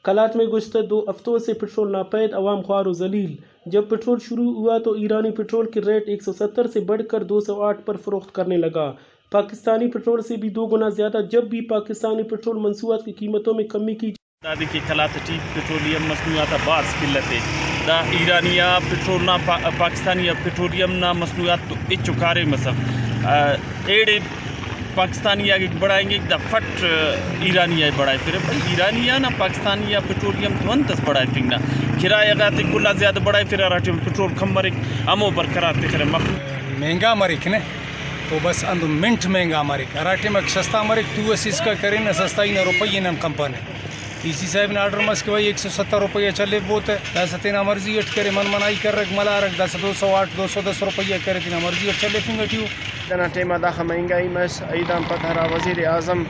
کلات میں گزشتہ دو ہفتوں سے پٹرول ناپید، عوام خوار و ذلیل۔ جب پٹرول شروع ہوا تو ایرانی پٹرول کے ریٹ ایک سو ستر سے بڑھ کر دو سو آٹھ پر فروخت کرنے لگا۔ پاکستانی پٹرول سے بھی دو گنا زیادہ۔ جب بھی پاکستانی پٹرول مصنوعات کی قیمتوں میں کمی کی دادے کہ کلات ٹی پٹرولیم مصنوعات آ بھاز قلت ء۔ دا ایرانی آ پٹرول نا پا-، پاکستانی آ پٹرولیم نا مصنوعات تو ہچو کاریم مس اف۔ آ، ایڑے پاکستانی آ کہ بڑھائیں گے، دا فٹ ایرانی آ بڑھائے پھر۔ بھئی، ایرانی آ نا پاکستانی آ پٹرولیم تو انت اس بڑھائے پھنگنا۔ کرایہ غاتے کلا زیادہ بڑھائے پھر، ہرا ٹائم پٹرول کم مریک، ہمو برقرار تخرے مخلوق۔ مہنگا مریک نے، تو بس اندو منٹ مہنگا مریک۔ ہرا ٹائم اک سستا مریک، تو اس اس کا کرے نا، سستا ہی نا، روپیے نم کم پانے۔ ڈی سی صاحب نا آرڈر مس کہ بھائی ایک سو ستر روپیہ چلے بوت، داسا تینا مرضی اٹ کرے، من منائی کرگ ملارگ، داسا دو سو آٹھ، دو سو دس روپیہ کرے، تینا مرضی اٹ چلے فنگ اٹیو۔ دنا ٹائم آ داخہ مہنگائی مس، عیدان پد ہرا وزیر اعظم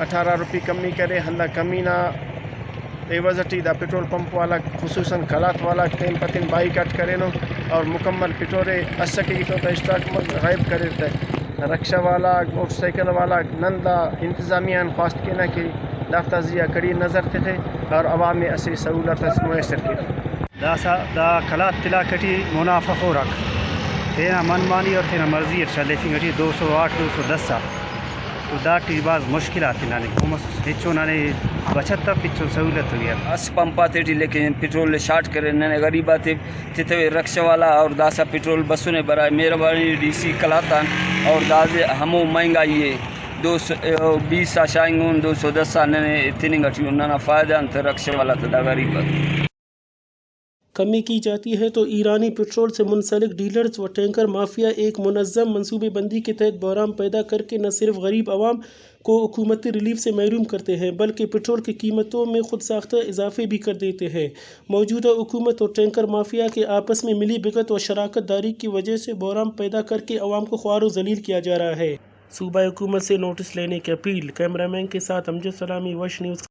اٹھارہ روپی کمی کرے، ہندا کمی نا عوض اٹی دا پٹرول پمپ والا، خصوصاً کلات والا تین پتن بائیکاٹ کرینو اور مکمل پٹرول اسکے تو اسٹاک مز غائب کریر تے۔ رکشہ والا، موٹر سائیکل والا نن دا انتظامیہ آن خواست کینہ کہ دافتا زیہا کڑی نظر تخے اور عوام ء اسہ سہولت اس میسر کیرہ۔ داسا دا کلات تلاک ٹی منافع خور آک تینا من مانی اور تینا مرضی اٹ چلیفنگ ٹی دو سو آٹھ، دو سو دس آ، تو داٹی بھاز مشکلات ننے کم اس، ہچو ننے بچت اف، ہچو سہولت بھی اف۔ اس پمپ آتے ٹی لیکن پٹرول شارٹ کرے، ننے غریب آتے تتوے رکشہ والا اور داسا پٹرول بسونے۔ برائے مہربانی ڈی سی کلاتان اور دادے ہمو مہنگائی ہے، دو سو بیس آ شاہنگون، دو سو دس آ ننے تننگ اٹی ننا فائدہ انت رکشہ والا تا دا غریب آتے۔ کمی کی جاتی ہے تو ایرانی پٹرول سے منسلک ڈیلرز و ٹینکر مافیا ایک منظم منصوبے بندی کے تحت بحران پیدا کر کے نہ صرف غریب عوام کو حکومتی ریلیف سے محروم کرتے ہیں، بلکہ پٹرول کی قیمتوں میں خود ساختہ اضافے بھی کر دیتے ہیں۔ موجودہ حکومت اور ٹینکر مافیا کے آپس میں ملی بھگت و شراکت داری کی وجہ سے بحران پیدا کر کے عوام کو خوار و ذلیل کیا جا رہا ہے۔ صوبائی حکومت سے نوٹس لینے کی اپیل۔ کیمرہ مین کے ساتھ امجد سلامی، وش نیوز۔